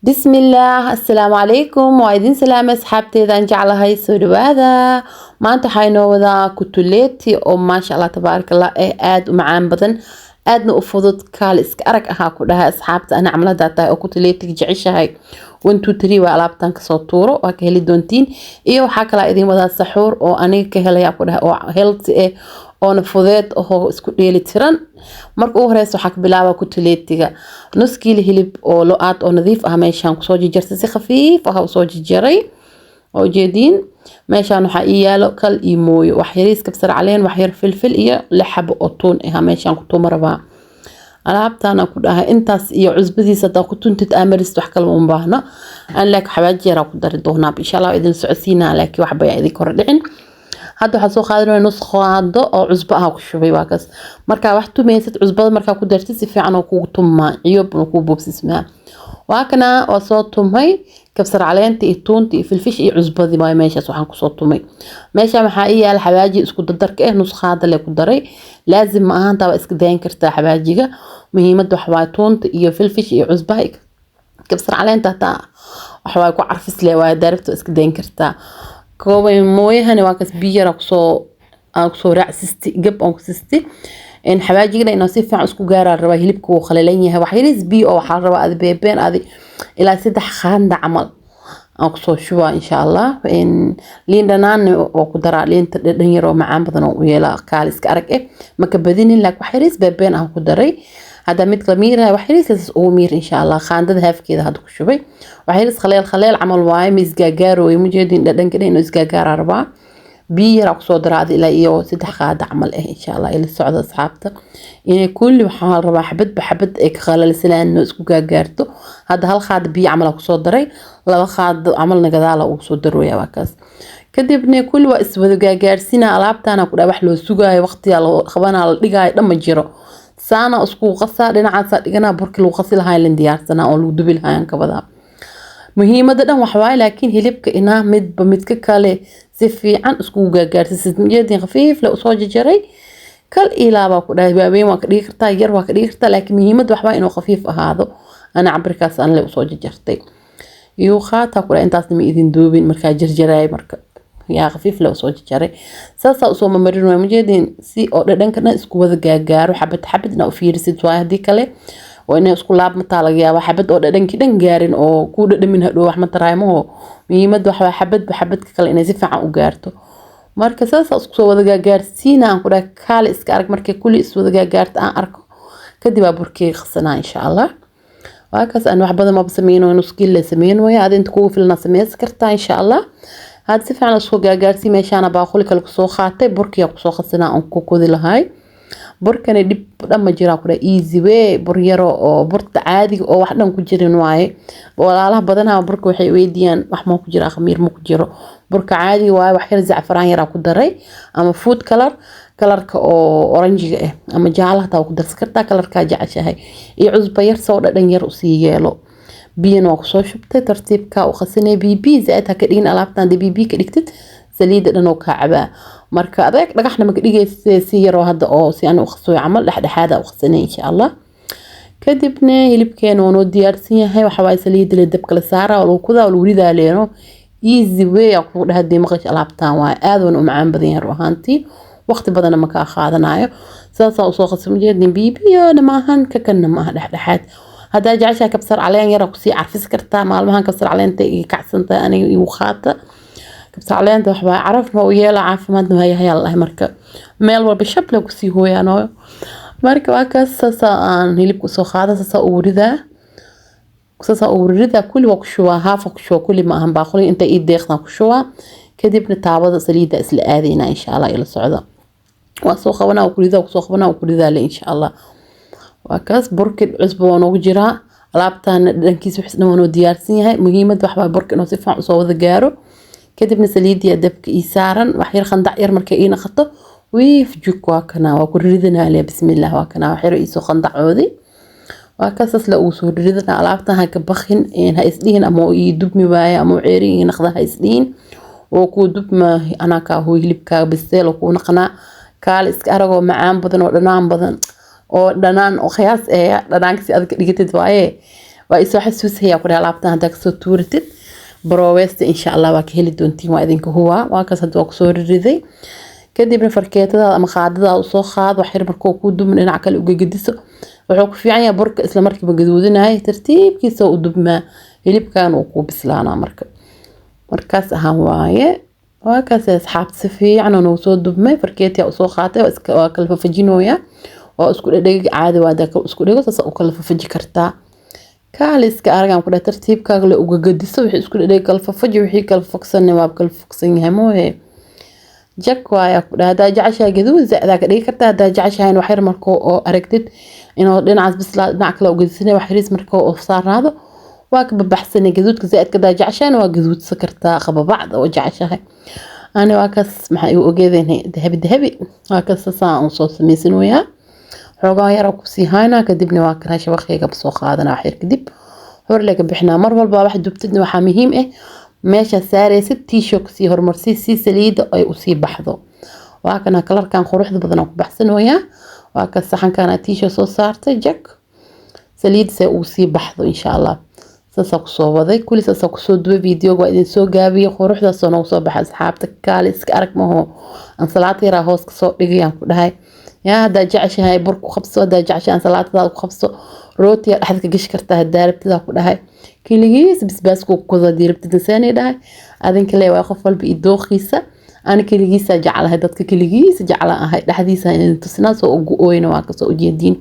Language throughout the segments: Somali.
Bismillaah, assalaamu calaykum. Waa idin salaamay, asxaabteedaan jeclahay, soo dhawaada. Maanta waxaa inoo wadaa kutuleeti oo maasha Allah tabaaraka Allah aada u macaan badan, aadna u fudud, kaal iska arag ahaa ku dhahay. Asxaabta ana camal hadaa tahay oo kutuleetiga jeceshahay, one two three waa alaabtan kasoo tuuro, waa ka heli doontiin. Iyo waxaa kalaa idin wadaa saxuur oo aniga ka helaya ku dhahay, oo healthy oona fudeed ahoo isku dheeli tiran. Marka ugu horeysa waxaa ka bilaaba kutuleetiga. Nus kiilo hilib oo lo-aad oo nadiif ah meeshaan kusoo jarjartay, si khafiif ah usoo jarjaray oo ujeediin. Meeshaan waxaa ii yaalo kal iyo mooyo, wax yariis kabsar caleen, wax yar filfil iyo lix xabo oo tuun ah. Meeshaan ku tuuma rabaa alaabtaana ku dhahay. Intaas iyo cusbadiisa hadaa ku tuntid, amarist, wax kale uma baahno aan, laakiin xawaaji yaraa ku dari doonaa insha Allah, idin socodsiinaa, laakiin waxba idin kor dhicin. Hadda waxaa soo qaadanaya nus qaado oo cusbo ah ku shubay. Waa kaas. Markaa wax tumaysid, cusbada markaa ku dartid, si fiican oo kugu tumaa, ciyobna kuu boobsismaa. Waa kana, waa soo tumay kabsar caleenta iyo tuunta iyo filfish iyo cusbadii waay. Meeshaas waxaan kusoo tumay. Meeshaan waxaa ii yaala xawaaji isku dardarka nus qaada le ku daray. Laazim ma ahan, taa waa iska dayan kartaa xawaajiga. Muhiimadda waxa waaye tuunta iyo filfish iyo cusbaha iyo kabsar caleenta, hataa waxa waaye ku carfis le waaye, daaribta iska dayan kartaa. Koobay mooyahani waa kas, biyo yara kusoo aan kusoo raacsisti, gab aan ku sisti. In xawaajigana inuu si fiican isku gaaraa rabaa. Hilibka wuu qalalan yahay, wax yariis biyo oo waxaa rabaa adi beebeen adi ilaa 3 qaanda camal aan kusoo shubaa insha Allah. Liin dhanaanna waa ku daraa, liinta dhadhan yar oo macaan badan oo u yeelaa, kaal iska arag maka badinin, laakiin wax yariis beebeen aan ku daray. Hadda mid la miirayo, wax yariis ugu miir insha Allah. Qaandada haafkeeda hadda ku shubay, wax yariis khaleel khaleel camal waaye, ma isgaagaarooyo, mujeedin dhadhanka dhan inuu isgaagaaraa rabaa. Biyo yar kusoo daraa ilaa iyo 3 qaado camal insha Allah. Ila socda, asxaabta. Inay kulli waxaa la rabaa xabadba xabad ay ka qalalsanaan inuu isku gaagaarto. Hadda 1 qaado biyo camal kusoo daray, 2 qaado camalna gadaala ugu soo darooya. Waa kaas. Kadibna kulli waa iswada gaagaarsiina alaabtana ku dhaa. Wax loo sugaayo, waqtiga loo qabanaa, la dhigaayo dhan ma jiro. Saana isku qasaa, dhinacaasaa dhiganaa. Burkii lagu qasi lahaa lan diyaarsanaa oo lagu dubi lahaa ka wadaa. Muhiimada dhan wax waaye, laakiin hilibka inaa midba midka kale si fiican iskugu gaagaarsiisid. Mujeedin, khafiif le usoo jajaray, kal ilaabaa ku dhahay. Waaweyn waa ka dhigi kartaa, yar waa ka dhigi kartaa, laakiin muhiimada wax waa inuu khafiif ahaado. Ana cabirkaas aan le usoo jajartay iyo qaataa ku dhahay. Intaasna ma idin duubin markaa jarjaraay. Marka yaa khafiif le usoo jajaray, saasaa usoo mamarin waay. Mujeedin, si oo dhadhanka dhan isku wada gaagaaro, xabad xabad inaa u fiirisid waay. Haddii kale oo inay isku laabmataa laga yaaba, xabad oo dhadhankii dhan gaarin oo ku dhadhamin hadhow wax ma taraymaho. Muhiimadda waxa waa xabadba xabadka kale inay si fiican u gaarto. Marka saasaa isku soo wada gaagaarsiina aan ku dhahay, kaale iska arag. Markay kulli is wada gaagaarto aan arko, kadib aa burkeyga qasanaa insha Allah. Waa kaas. Aan wax badan maba sameyno, nus kiilo sameyn waya. Aad inta kugu filna sameysan kartaa insha Allah. Hadda si fiican isku gaagaarsii. Meeshaana baaquli kale kusoo qaatay, burkiyaa kusoo qasanaa aan ku kodi lahay. Burkani dhib dhan ma jiraa ku dhahay, easy way. Bur yaro oo burta caadiga oo wax dhan ku jirin waaye. Walaalaha badanaa burka waxay weydiiyaan wax ma ku jira, khamiir ma ku jiro. Burka caadiga waaye, wax yar zacfaraan yaraa ku daray ama food color, kalarka oo oranjiga ah ama jaalaha hataa waa ku darsan kartaa, kalarkaa jeceshahay, iyo cusbo yar soo dhadhan yar usii yeelo. Biyana waa kusoo shubtay, tartiibka u qasanay. Biyo biyo zaaid ha ka dhigin alaabtan. Hadii biyo biyo ka dhigtid, saliidda dhan oo kaa cabaa. Marka adeeg dhagaxna ma ka dhigaysa, si yaroo hadda oo si aan u qasoy camal dhexdhexaada u qasanay insha Allah. Kadibna hilibkeena waa noo diyaarsan yahay. Waxa waaye saliidda la dabka la saaraa, oo lagu kudaa oo lagu ridaa leeno. Easy way aa kugu dhahay. Hadii maqash alaabtan waaye, aad uuna u macaan badan yahay run ahaantii, waqti badanna ma kaa qaadanayo. Saasaa usoo qasay, ujeedin, biyo biyona maahan, kakanna maaha, dhexdhexaad. Haddaa jeceshahay, kabsar caleen yara kusii carfis kartaa. Maalmahan kabsar caleenta iga kacsantahay aniga, igu qaata kabsar caleenta. Waxbaa carafna u yeela, caafimaadna waa yahay Allah. Marka meel walba shable kusii hooyaanooyo. Marka waa kaas, saasaa aan hilibka usoo qaada, saasaa ugu ridaa, saasaa ugu ridaa. Kulli waa ku shubaa, haafa ku shubaa, kulli ma ahan, baaquli inta ii deeqdan ku shubaa. Kadibna taabada saliidda isla aadaynaa insha Allah. Ila socda. Waa soo qabanaa, waa ku ridaa, kusoo qabanaa, waa ku ridaa le insha Allah. Waa kaas, burki cusbo waa noogu jiraa, alaabtaana dhadhankiisa wixis dhan waa noo diyaarsan yahay. Muhiimadda waxbaa burka inuu si fiican usoo wada gaaro. Kadibna saliidiya dabka ii saaran, wax yar khandac yar markay ii naqato, wiif jug, waa kana, waa ku ridanaa le. Bismillah, waa kana, wax yar iisoo khandacooday. Waa kaasas la ugu soo ridanaa alaabtan. Ha ka bakin, ha isdhihin ama ii dubmi waaye ama ceeri ii naqda, ha isdhihin. Oo kuu dubma, anaa kaa hooy, hilibkaaga biseel oo kuu naqnaa, kaale iska aragoo macaan badan oo dhanaan badan oo dhanaan oo qiyaas dhanaanka si aad ka dhigatid waaye. Waa isoo xasuusaya ku dhahay alaabtan haddaa kasoo tuuratid barooweesta, insha Allah waa ka heli doontiin, waa idinka huwaa. Waa kaas, hadda waa kusoo riday. Kadibna farkeetadaada ama qaadadaada usoo qaad. Wax yar markuu kuu dubmo, dhinac kale uga gediso. Wuxuu ku fiican yahay burka isla markiiba gaduudinaya, tartiibkiisa u dubmaa, hilibkan uu kuu bislaanaa. Marka markaas ahaan waaye. Waa kaas, asxaabta, si fiican oo nagu soo dubmay. Farkeetiyaa usoo qaatay, waa kala fafajinooya, waa isku dhedheg caadi. Waa hadaa isku dhego, saas u kala fafaji kartaa. Kaaliska aragaan ku dhahay, tartiibkaaga le uga gediso. Wixii isku dhedheg kala fafaji, wixii kala fogsanna waa kala fogsan yahay moohe. Jak waaya ku dhahay. Haddaa jeceshahay gaduud zaadaa ka dhigi kartaa, haddaa jeceshahay wax yar markoo oo aragtid inuu dhinacaas bislaa, dhinac kale ugadisana, wax yariis markoo oo saarnaado waa ka babaxsanay. Gaduudka zaaidka haddaa jeceshahayna waa gaduudsan kartaa, qababacda oo jeceshahay. Ani waa kaas, maxaa igu ogeedeynay, dahabi dahabi. Waa kaas, sasaan uun soo sameysanayaa, xoogaa yara kusii haynaa. Kadibna waa kana shabaqeyga soo qaadanaa, wax yar kadib hor laga bixinaa. Mar walba wax dubtidna waxaa muhiim ah meesha saaraysid tiisho kasii horumarsii si saliida ay usii baxdo. Waa kana kalarkan quruxda badan aan ku baxsanayaa. Waa ka saxankan tiisho soo saartay, jak, saliid se uu sii baxdo, insha Allah. Saasaa kusoo waday kulli, saasaa kusoo duway. Videoga waa idin soo gaabiyey. Quruxdaasoo noogu soo baxay, asxaabta, kaali iska arag maho. Ansalaata yaraa hoos kasoo dhigayaan ku dhahay. Yaa haddaa jeceshahay bur ku qabso, haddaa jeceshahay ansalaatadaada ku qabso, rootiga dhexda ka gashi kartaa haddaa rabtidaa ku dhahay. Keligiis basbaasku kuda haddii rabtid saanay dhahay. Adinka le waa qof walba iyo dooqiisa. Ani keligiisa jeclahay, dadka keligiisa jecla ahay. Dhexdiisa idin tusinaa soo ugu ooyna, waa kasoo ujeediin,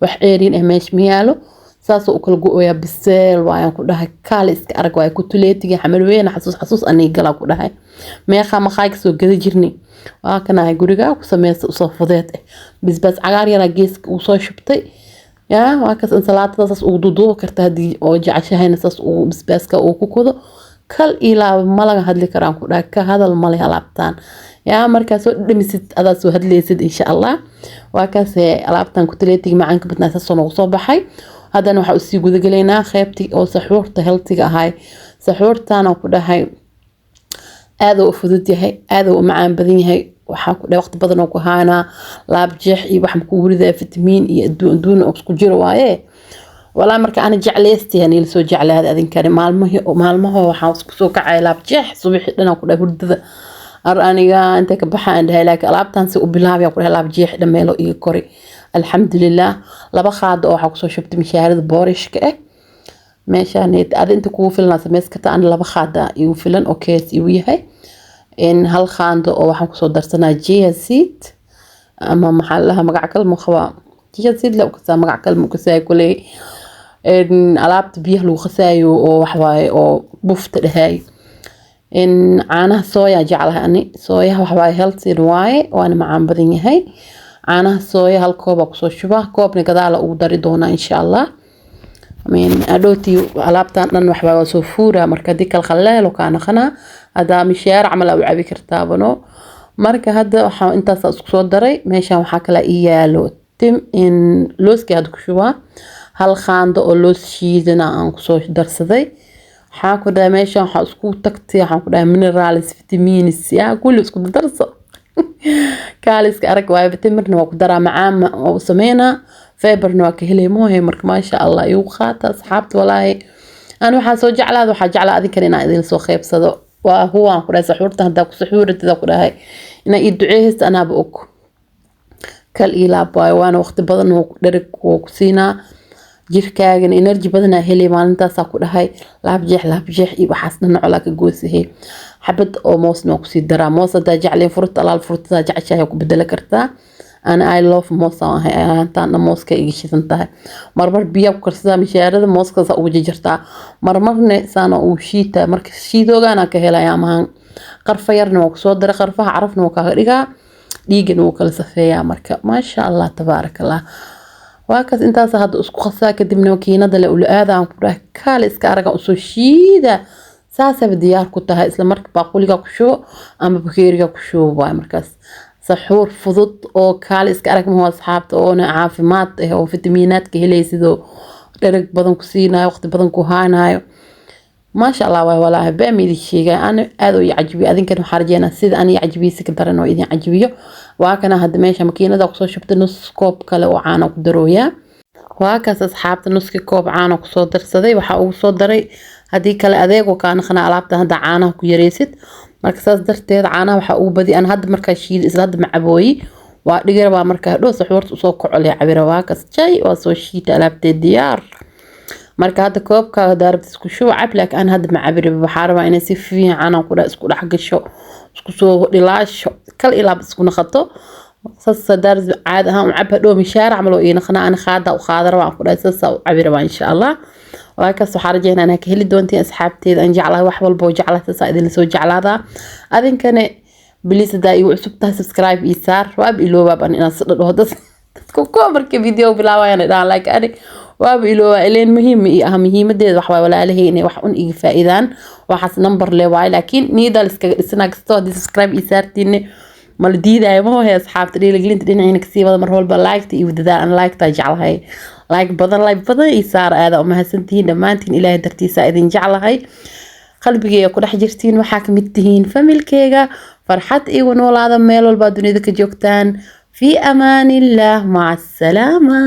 wax ceeriin ah meesha ma yaalo. Saasoo u kala go-oyaa, biseel waayaan ku dhahay. Kaali iska arag waay kutuleetiga xamal weyne. Xasuus xasuus aniga galaa ku dhahay, meeqaa maqaay kasoo gada jirnay. Waa kanahay, guriga ku sameysta, usoo fudeed eh. Basbaas cagaar yaraa geeska uu soo shubtay. Yaa waa kaas, ansalaatada saas ugu duuduubi karta haddii oo jeceshahayna, saas uu basbaaska uu ku kudo. Kal ilaaba ma laga hadli karaan ku dhahay, ka hadal male alaabtaan. Yaa markaa soo dhadhamisid adaa soo hadlaysid, insha Allah. Waa kaas alaabtan kutuleetiga macaanka badnaa saasoo noogu soo baxay. Haddana waxaa usii gudagelaynaa qeybtii oo saxuurta healthyga ahay. Saxuurtaana ku dhahay aad u fudud yahay, aad u macaan badan yahay. Waxaa ku dhahay waqti badan oo ku haanaa, laab jeex iyo wax makuu ridaa, fitamiin iyo adduun adduun oo isku jiro waaye. Walaa marka ana jeclaystay ani soo jeclaaday adinkani. Maalmihii maalmaho waxaan isku soo kacay laab jeex subaxii dhan ku dhahay, hurdada ar aniga inta ka baxa aan dhahay, laakiin alaabtan si u bilaabaya ku dhahay laab jeex dhameelo iga kori, alxamdulilah. 2 qaado oo waxaa kusoo shubtay mishaarada boorishka ah meeshaan. Adi inta kugu filan samays karta, ani 2 qaada igu filan oo kees igu yahay. In 1 qaando oo waxaan kusoo darsanaa chia seed, ama maxaa la dhahaa, magac kale mu qabaa, chia seed la ukasaa, magac kale mu kasaay kuley. Alaabta biyaha lagu qasaayo oo wax waaye oo bufta dhahay. In caanaha sooya jeclahay ani, sooyaha wax waaye, healthy waaye, waana macaan badan yahay. Caanaha sooya hal koob aa kusoo shubaa, koobna gadaala ugu dari doonaa, insha Allah. Adhootii alaabtan dhan waxbaa waa soo fuura. Marka haddii kal khaleelo kaa naqanaa, haddaa mishaar camal aa u cabi kartaabano. Marka hadda waxaa intaas isku soo daray. Meeshan waxaa kale ii yaalo tim in looskii hadda ku shubaa, 1 qaando oo loos shiidana aan kusoo darsaday. Waxaa ku dhahay meeshan waxaa isku tagtay, waxaan ku dhahay minerals, vitamins, yaa kulli isku darso. Kaaliska arag waayo, timirna waa ku daraa, macaan waa u sameynaa, fiberna waa ka helay moohe. Marka maasha Allah igu qaata, asxaabta. Walaahi ani waxaa soo jeclaada, waxaa jeclaa adinkan inaan idin soo qeybsado. Waa huwaan ku dhahay saxuurta haddaa ku saxuuratid, ku dhahay inaa ii duceehaysta, anaaba og. Kal ii laab waayo, waana waqti badan oo dhereg wuu ku siinaa, jirkaagana energy badanaa helay maalintaasaa ku dhahay. Laab jeex laab jeex iyo waxaas dhan nocolaa ka goosahey. Xabad oo moosna waa kusii daraa. Moos haddaa jecleen, furta alaal furtadaa jeceshahay ku bedeli kartaa. Ana I love moos aan ahay, ahaantaana mooska iga shidan tahay. Marmar biyaa ku karsadaa mishaarada, mooska saa ugu jarjartaa, marmarna saana ugu shiitaa. Marka shiidoogaana ka helaya amahan. Qarfa yarna waa kusoo daray, qarfaha carafna waa kaaga dhigaa, dhiigana wuu kala safeeyaa. Marka maasha Allah, tabaaraka Allah. Waa kaas, intaas hadda isku qasaa. Kadibna makiinada le ula aadaan ku dhahay, kaale iska araga, usoo shiida, saasaba diyaar ku tahay. Isla marka baaquliga ku shubo ama bakeeriga ku shubo waay. Markaas saxuur fudud oo kaale iska arag maho, asxaabta, oona caafimaad ah oo fitamiinaadka helaysid oo dhereg badan ku siinayo, waqti badan ku haanayo, maasha Allah waay. Walaahi baa ma idin sheegay, ana aad oo i cajibiyo. Adinkan waxaa rajeynaa sida ani cajibiyey ka daran oo idin cajibiyo. Waa kana hadda meesha makiinada kusoo shubtay, nus koob kale oo caana ku darooyaa. Waa kaas, asxaabta, nuski koob caano kusoo darsaday. Waxaa ugu soo daray, haddii kale adeegoo kaa naqana alaabta hadda caanaha ku yareysid. Marka saas darteed caanaha waxaa ugu badi an hadda markaa shiida, isla hadda macabooyi waa dhigi rabaa. Marka hadhow saxuurta usoo kaco lee cabira. Waa kaas, jay, waa soo shiita alaabteed, diyaar. Marka hadda koobka hadaa rabtid isku shuba, cab, laakiin aan hadda ma cabi rabo. Waxaa rabaa inay si fiican aan ku dhex isku dhex gasho, isku soo dhilaasho, kal ilaab isku naqato. Saas hadaa rabtid caadi ahaan u cab, hadhow mishaar camal oo ii naqanaa. Ani qaada u qaada rabaa, aan ku dhahay, saasaa u cabi rabaa, insha Allah. Waa kaas, waxaa rajeynaa inaa ka heli doontiin, asxaabteeda aan jeclahay. Wax walba oo jeclahay saasaa idinla soo jeclaadaa. Adinkane please, hadaa igu cusub tahay, subscribe ii saar. Waaba iloobaab an inaan si dhadhaho dadka kuwa marka video bilaabayaan dhahaan, laakiin ani waaba iloobaa. Ileen muhiim ii ah, muhiimadeeda wax waay walaalahey inay wax un iga faa'iidaan. Waxaas number le waaye, laakiin niyada la iskaga dhisanaa. Kastoo haddii subscribe ii saartiine mala diidaayo, ma hohe? Asxaabta, dhiirigelinta dhinaciina kasii wada mar walba, like-ta iyo dadaal. An like-ta jeclahay, like badan, like badan ii saar. Aada umahadsantihiin dhammaantiin, Ilaahay dartiisa idin jeclahay, qalbigeyga ku dhex jirtiin, waxaa kamid tihiin familkeyga. Farxad igu noolaada meel walbaa dunida ka joogtaan. Fi amaan illah, maca asalaama.